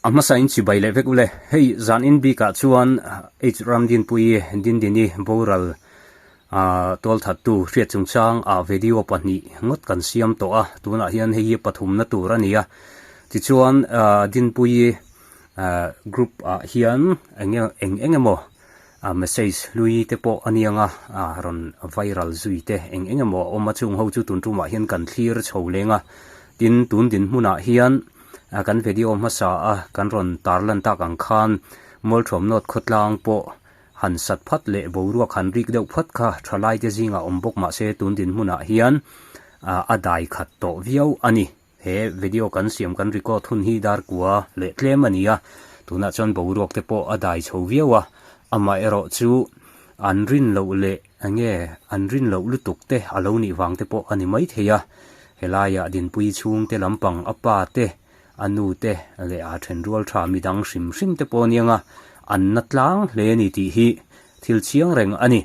A hmasa in chibai leh vek ule. Hei zan in bikah chuan H Ramdinpuii Dindini boral tualthattu hriat chungchang ah video pahnih ngawt kan siam tawh a, tunah hian hei hi pathumna tur a ni a. Tichuan Dinpuii group ah hian eng eng eng emaw message hlui te pawh a niang a, rawn viral zui te eng eng emaw a awm a, chung ho chu tun tumah hian kan thlir chho leng a. Tin, tun dinhmunah hian kan video hmasa a kan rawn tarlan tak ang khan Mualthuam North khawtlang pawh han sat phat leh boruak han rik deuh phat kha thalai te zingah awm bawk mah se tun dinhmunah hian a dai khat tawh viau a ni. He video kan siam kan record hun hi dar kua leh tlem a ni a, tunah chuan boruak te pawh a dai chho viau a, amaherawh chu an rin loh leh enge an rin loh lutuk te a lo nih vang te pawh a ni maithei a, helaiah Dinpui chhungte lampang a pa te, a nu te leh a thenrual tha midang hrim hrim te pawh aniang a, an na tlang hle a ni tih hi thil chiang reng a ni.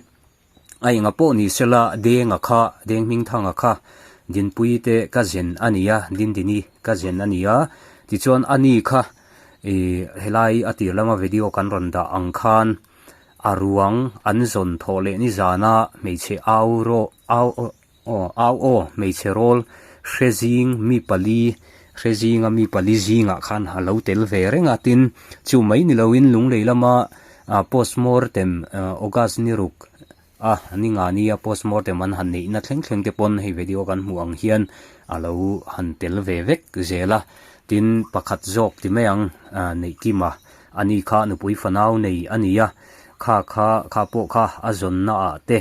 A enga pawh ni sela Denga kha, Deng Hmingthanga kha Dinpuii te ka zen a ni a, Dindini ka zen a ni a, tichuan a ni kha ih helai a tir lama video kan rawn dah ang khan a ruang an zawn thawh leh nizana hmeichhe au rawh au aw au aw hmeichhe rawl hre zing mi pali hre zinga mi pali zingah khan a lo tel ve reng a tin chu mai ni loin lunglei lama ah postmortem august ni ruk a ni nga nia postmortem an han neihna thleng thleng te pawn hei video kan hmuh ang hian a lo han tel ve vek zel a tin pakhat zawk ti mai ang ah neih kima ani kha nupui fanau nei a ni a kha kha kha pawh kha a zawnna ah te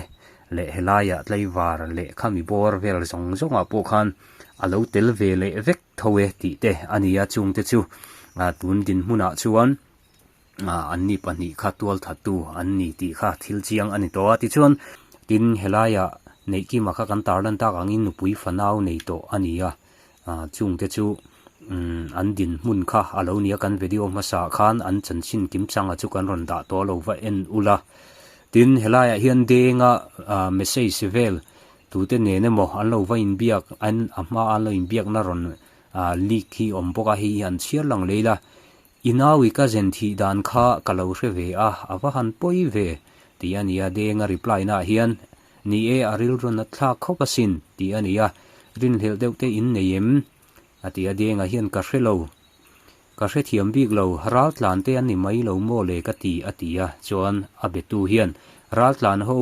leh helaiah tlaivar leh khami bawr vel zawng zawngah pawh khan a lo tel ve leh vek tho e tih te a ni a, chungte chu ah tun dinhmunah chuan ah an ni pahnih kha tualthattu an ni tih kha thil chiang a ni tawh a, tichuan tin helaiah Neihkima kha kan tarlan tak angin nupui fanau nei tawh a ni a. Ah chungte chu umm an dinhmun kha a lo nia kan video hmasa ah khan an chanchin kim changa chu kan rawn dah tawh lo va en ula tin helaiah hian denga ah message vel tute nen emaw an lo va inbiak an a hma a an lo inbiakna rawn ah leak hi awm bawk a hei hi an chhiar lang leh ila i naui ka zen thih dan kha ka lo hre ve a a va han pawi ve tih a nia denga reply na ah hian Ni e, a rilru nat thlak khawp asin, tih a ni a. Rinhlelh deuh te in nei em? A ti a, Denga hian ka hre lo. Ka hrethiam bik lo, raltlan te an ni mai lo maw le ka ti, a ti a. Chuan a betu hian, Raltlan ho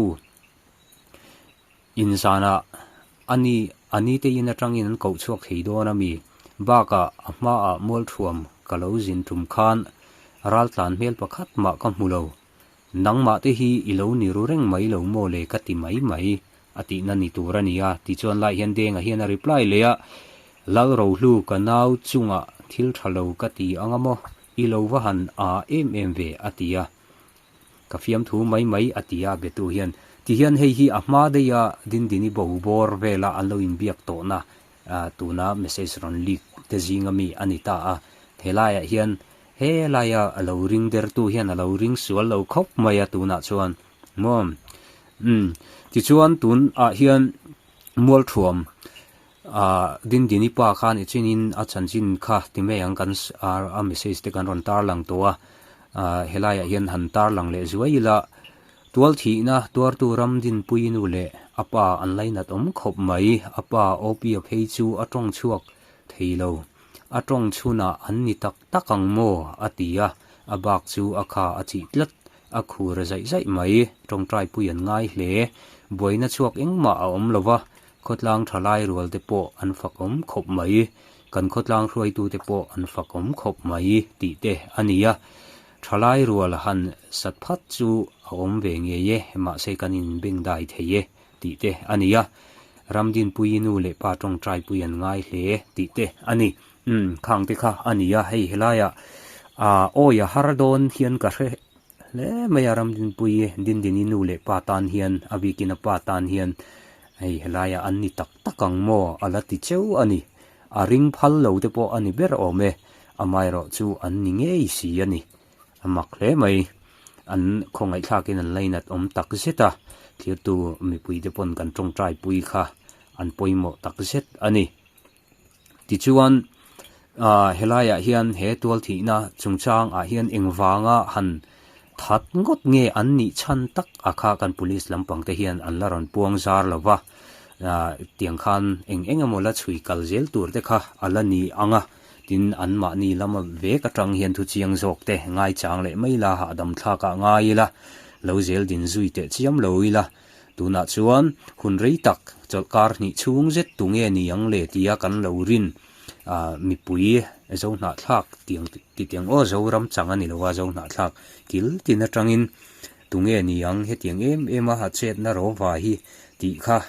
inzanah a ni, a ni te in atangin an koh chhuak thei dawn a mi? Bakah a hmaah mualthuam ka lo zin tum khan raltlan hmel pakhat mah ka hmu lo. Nangmah te hi i lo ni ru reng mai lo maw le ka ti mai mai a tihna ni tur a ni a, tichuan lai hian Denga hian a reply leh a, Lalrohlu ka nau chungah thil tha lo ka ti anga maw, i lo va han a em em ve a ti a, ka fiamthu mai mai a ti a betu hian, tihian hei hi a hma deiha Dindini bo bawr vela an lo inbiak tawhna tuna message rawn leak te zinga mi a ni ta a, helaiah hian He laia a lo ring dertu hian a lo ring sual lo khawp mai a tunah chuan maw umm tichuan tunah hian mualthuam ah Dindini pa khan i chinin a chanchin kha ti mai ang kan a message te kan rawn tarlang tawh a ah helaiah hian han tarlang leh zuai ila tualthihna tuartu ram dinpui nu leh a pa an lainat awm khawp mai a pa Opia phei chu a tawng chhuak thei lo. A tawng chhunah an ni tak tak ang maw? a ti a, a bak chu a kha a chih tlat, a khur zaih zaih mai. Tawngtaipui an ngai hle. Buaina chhuak engmah a awm lo va, khawtlang thalai rual te pawh an fakawm khawp mai. Kan khawtlang hruaitute pawh an fakawm khawp mai tih te a ni a. Thalai rual han sat phat chu a awm ve ngei e, mahse kan inbengdai thei e. tih te a ni a, Ramdinpuii nu leh pa tawngtaipui an ngai hle tih te a ni. Umm, khang te kha a ni a, hei helaiah ah awi a har dawn hian ka hre hle mai a, Ramdinpuii Dindini nu leh pa tan hian a bikin a pa tan hian hei helaiah an ni tak tak ang maw a la ti cheu a ni. A ring phal lo te pawh a ni ber awm e, amaherawh chu an ni ngei si a ni. A mak hle mai. An khawngaihthlakin an lainat awm tak zet a, thirtu mipuite pawn kan tawngtai pui kha an pawimawh tak zet a ni. Tichuan Ahh helaiah hian he tualthihna chungchang ah hian engvanga han that ngawt nge an nih chhan tak a kha kan police lampang te hian an la rawn puang zar lo va, ahh tiang khan eng eng emaw la chhui kal zel tur te kha a la ni ang a, tin anmahni lama vek atang hian thu chiang zawk te ngaichang leh mai la hahdam thlak ah ngai ila, lo zel din zui teh chiam lo ila, tunah chuan hun rei tak chawlhkar hnih chhung zet tu nge ni ang le tia kan lo rin. ah mipui Zohnahthlak tiang ti tiang aw Zoram chang a ni lo a Zohnahthlak kil tin atangin tunge ni ang hetiang em em a ha chetna rawva hi tih kha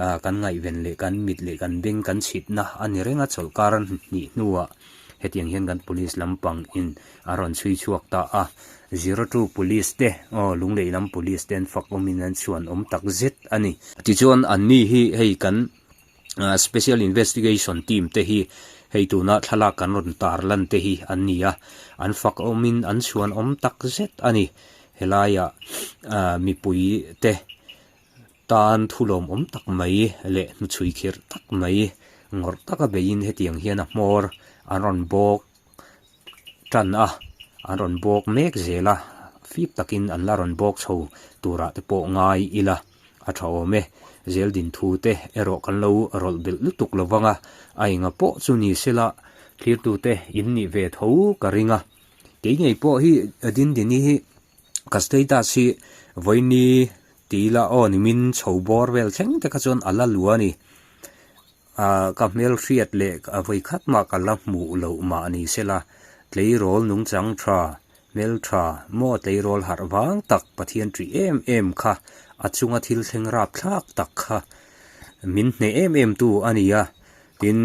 ah kan ngaihven leh kan mit leh kan beng kan chhitna a ni reng a chawlhkar hnih hnuah hetiang hian kan police lampang in a rawn chhui chhuak ta a 02 police te aw Lunglei lam police te an fak awmin an chhuan awm tak zet a ni. Tichuan anni hi hei kan. Special Investigation Team te hi hei tuna thlalak kan rawn tar lan te hi an ni a, an fak awmin an chhuan awm tak zet a ni. Helaiah mipui te tan thu lawmawm tak mai leh hnuchhui khirh tak mai ngawrh taka beiin hetiang hian a hmawr an rawn bawk tan a, an rawn bawk mek zel a, fip takin an la rawn bawk chho turah te pawh ngai ila a tha awm e. Zel din thu te erawh kan lo rawlh belh lutuk lo vang a, a enga pawh chu ni sela thlirtute in nih ve tho ka ring a. Kei ngei pawh hi Dindini hi ka status hi vawiini ti ila aw nimin chho bawr vel thleng te kha chuan a la luah a ni. Ah ka hmelhriat leh a vawi khat mah ka la hmuh loh mah ni sela, tleirawl nungchang tha, hmel tha, maw tleirawl harh vang tak Pathian ṭih em em kha a chunga thil thleng rap thlak tak kha min hneh em em tu a ni a, tin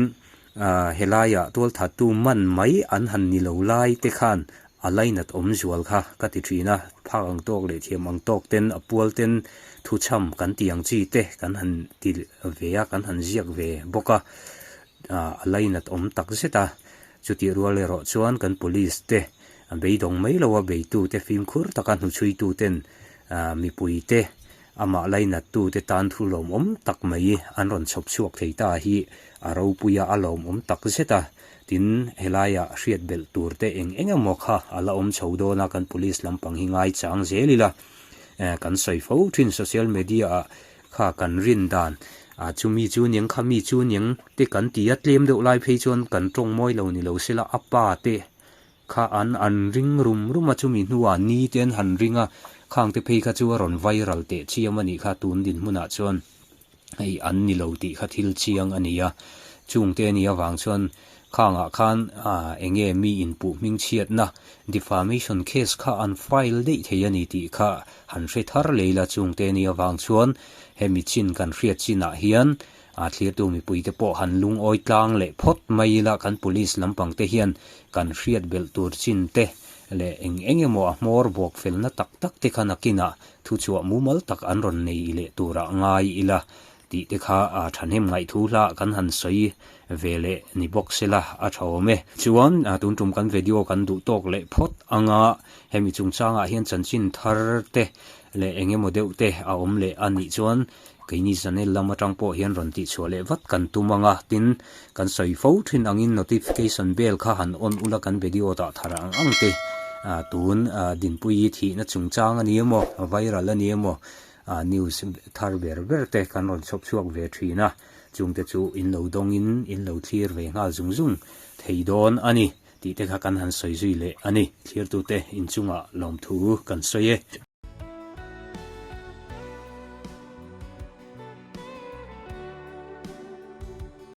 ah helaiah tualthattu man mai an han ni lo lai te khan A lainat awm zual kha ka ti thin a, phak ang tawk leh thiam ang tawk ten a pual ten thuchham kan tih ang chi te kan han ti ve a, kan han ziak ve bawk a, a lainat awm tak zet a. Chutih rual erawh chuan kan police te a beidawng mai lo a, beitu te fimkhur taka hnuchhuitu ten mipui te Amah lainattute tan thu lawmawm tak mai an rawn chhawp chhuak thei ta hi a ropui a, a lawmawm tak zet a. Tin, helaiah hriat belh tur te eng eng emaw kha a la awm chho dawn a, kan police lampang hi ngaichang zel ila. Kan sawi fo thin social media ah kha kan rin dan, chumi chu niang kha mi chu niang te kan ti a, tlem deuh lai phei chuan kan tawng mawi lo ni lo sela a pa te Kha an an ring rum rum a, chumi hnuah ni te an han ring a, khang te phei kha chu a rawn viral teh chiam a nih kha, tun dinhmunah chuan hei an ni lo tih kha thil chiang a ni a, chung te a nih avang chuan khangah khan ah eng nge mi inpuh hming chhiatna defamation case kha an file daih thei a ni tih kha han hre thar lei la, chung te a nih avang chuan hemi chin kan hriat chinah hian A thlirtu mipuite pawh han lungawi tlang leh phawt mai ila kan police lampang te hian kan hriat belh tur chin te leh eng eng emaw a hmawr bawk felna tak tak te kha nakinah thuchhuah mumal tak an rawn nei leh turah ngai ila tih te kha a thahnem ngaihthu hla kan han sawi ve leh ni bawk sela a tha awm e. Chuan tun tum kan video kan duh tawk leh phawt anga hemi chungchangah hian chanchin thar te leh eng emaw deuh te a awm leh a nih chuan Keini channel lam atang pawh hian rawn tihchhuah leh vat kan tum ang a, tin, kan sawi fo thin angin notification bell kha han on ula kan video dah thar ang ang te tun Dinpuii thihna chungchang a ni emaw, viral a ni emaw, news thar ber ber te kan rawn chhawp chhuak ve thin a, chungte chu in lo dawngin in lo thlir ve nghal zung zung thei dawn a ni tih te kha kan han sawi zui leh a ni. Thlirtute inchungah lawmthu kan sawi e.